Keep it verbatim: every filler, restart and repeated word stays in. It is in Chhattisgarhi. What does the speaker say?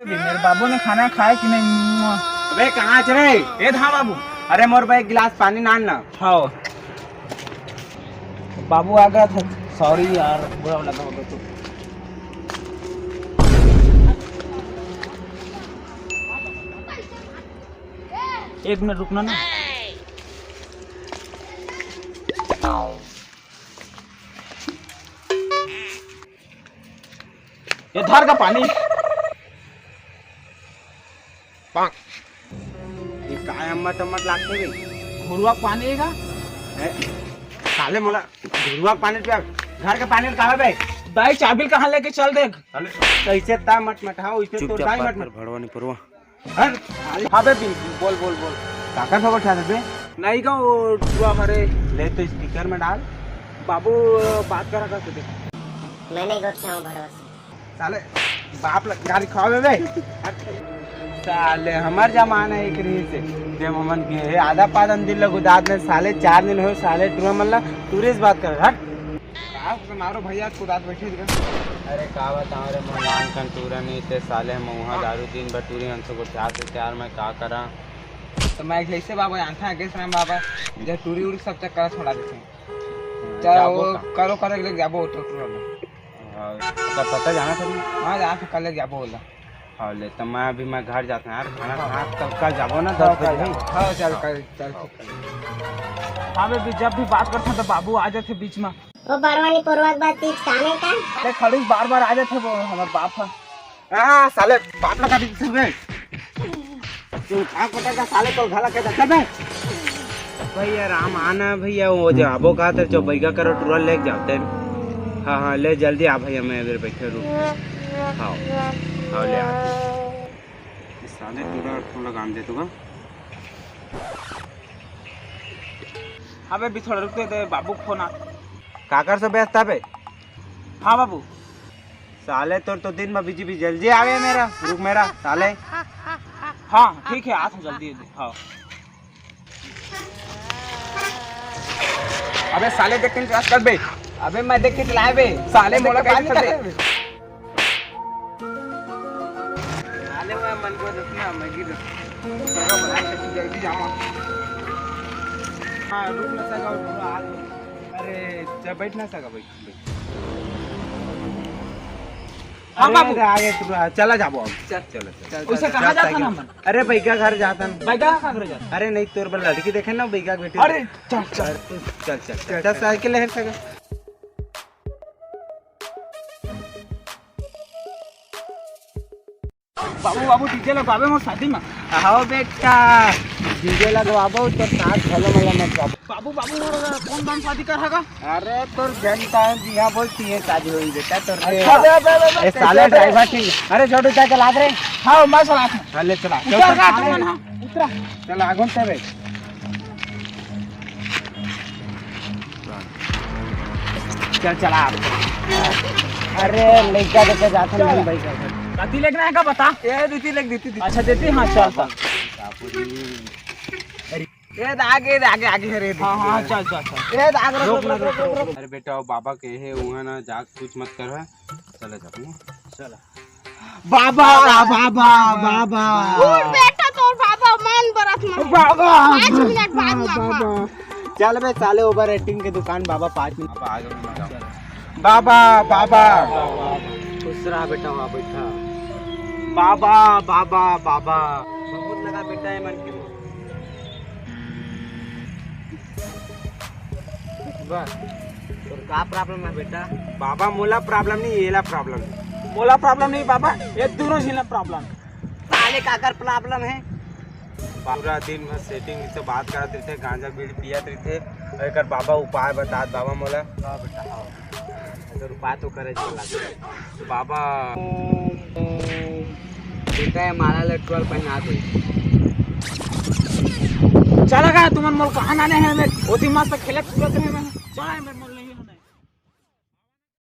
मेरे बाबू ने खाना खाया कि नहीं? अबे, कहाँ च रे? ए धा बाबू। अरे, मोर बर एक गिलास पानी लान ना। हाँ। बाबू आ गया था। सॉरी यार, बुरा लगा होगा तो। एक मिनट रुकना ना। ये धर का पानी। ये काय अम्मट अम्मट लागथे बे? घुरुआ पानी हे का? ए, साले मोला घुरुआ पानी पिया, घर के पानी का हवे बे? दाई चाबिल कहाँ लेके चल देख। साले कैसे ता मट मट, हाँ, वैसे तो चुपचाप दाई बात मट कर, मट। भड़वा नहीं परवा। हट, साले। हाँ बे, बिल्कुल, बोल, बोल, बोल। काकर से बैठा था बे? नहीं का, वो टुआ हरे। ले तो स्पीकर में डाल। बाबू, बात करा कर दे। मैं नहीं गोठियाऊँ भड़वा से। साले, बाप ला गाली खवावे बे। साले, हमर जमाना एक रही से। जब हमन गे हे, आधा पादन दिन लग उदात ने, साले, चार दिन हो, साले, टुरा मन ला, टूरिस्ट बात कर, हट। का मारो भैया, कुदात बैठे दिखा। अरे, का बताओ रे, मैं मान कन टूरा नहीं ते, साले, मऊहा दारू दिन भर टूरी हंसो गोठियात हे, यार, मैं का करा? तो मैं ऐसे बाबा आंखा आगे से बाबा, जब टूरी उड़ी सब चक्कर छोड़ा देते हैं। जाबो वो का? करो, करे के जाबो, तो टूरा में। हाँ, तो पता जाना था नहीं। हाँ, जाना था, कल जाबो बोला। हाँ, ले, तो मैं अभी मैं घर जाता हूँ यार, खाना हाँ। खा, कल, कल जाबो ना, हाँ, दस बजे। कल। हाँ, चल, हाँ। कल, चल, हाँ। ठीक है। हाँ, बे, जब भी बात करता तो बाबू आ जाते बीच में। ओ बड़वा नहीं परवा के बात चीज काने का? अरे, खड़ूस बार बार आ जाते वो, हमारे बाप है। हाँ, साले, बाप लगा दी तू बे। तू भाग बेटा का साले को घाला के धक्का दे। भैया राम आना भैया, वो जो आबो का तेरे जो बैगा करो टूरा लेके जाते हैं। हाँ, हाँ, ले जल्दी आ भैया, मैं इधर बैठे रूम में। हाँ, हाँ, ले आ। इस साले टूरा टूरा काम दे तू का। अबे भी थोड़ा रुक दे, बाबू फोन आ। काकर से व्यस्त था बे? हाँ बाबू। साले तोर तो दिन में बिजी बिजी, जल्दी आवे मेरा, रुक मेरा, साले। हाँ, ठीक है, आता हूँ जल्दी, हाँ। अबे साले देख के चला कर बे। अबे मैं देख के चलाए बे। साले मोला देख के कहीं बात नहीं कर बे। साले मैं मन को रखना, मैं गिर। जल्दी जाओ। हाँ, रुक ना सका, रुक ना, आ गया। अरे, जब बैठ ना सका, बैठ। हाँ, अरे, बाबू। अरे, आगे तू, आ, चला जाबो अब। चल। चलो, चलो। चल, उसे चल, कहाँ चल, जाता साइकिल। ना हमन? अरे, बैगा घर जाता ना। बैगा का घर जाता? अरे, नहीं, तोर बर लड़की देखे ना, बैगा के बेटी। अरे, चल, चल। अरे, तू चल, चल, चल, चल, चल, साइकिल ले सका। बाबू, बाबू, डीजे लगवाबे मोर शादी में। आओ बेटा, डीजे लगवाबो तो साथ भलो मला मत जाबो। बाबू, बाबू, मोर कौन दान शादी कर हगा? अरे तोर जनता है, बिहा बोलती है, शादी होई बेटा तोर। अच्छा, बे, बे, बे, बे, ए, साले कैसे? ड्राइवर ठीक। अरे छोटू, क्या चला रे? हाँ, मैं चला। हाँ, ले चला। उतर चल, का चल, तुमन, हाँ, उतरा। चल, आगुन से बे। चल, चला आप। अरे, लइका देखे जाथन चल। भाई का घर। कति लेगना है का बता? ए, दीदी लेग, दीदी, दीदी। अच्छा, दीदी, हाँ, चल, चल। ए, आगे, आगे, आगे, अरे, हाँ, हाँ, चल, चल, चल। ए, आगे, रुक, रुक, रुक, रुक, रुक, रुक, रुक। रुक। अरे बेटा, वो बाबा के हे, उहाँ ना जा, कुछ मत कर, चला जा, चला। बाबा, बाबा, बाबा। उठ बेटा, तोर बाबा मान बरत ना। बाबा। पाँच मिनट बाद में, बाबा। चल बे साले, ओवर एक्टिंग के दुकान बाबा, पाँच मिनट। बाबा, आ गए, बाबा, बाबा। खुश रहा बेटा, वहाँ बैठा। बाबा, बाबा, बाबा। बहुत लगा बेटा, ये मन के। बस, तोर का प्रॉब्लम है बेटा? बाबा, मोला प्रॉब्लम नहीं, येला प्रॉब्लम है। मोला प्रॉब्लम नहीं बाबा, ये दोनों झीला प्रॉब्लम है। साले काकर प्रॉब्लम है? पूरा दिन भर सेटिंग से बात करत रहिथे, गांजा बीड़ी पियत रहिथे, और एकर बाबा उपाय बतात, बाबा मोला। हाँ बेटा, हाँ। एकर उपाय तो करे चला। बाबा, बेटा, ये माला लटकल पहना दे। चला गा, तुमन मोर कहाँ नाने हैं, मैं ओती मस्त खेलत कूदत रहे मैं। चला, मैं मोर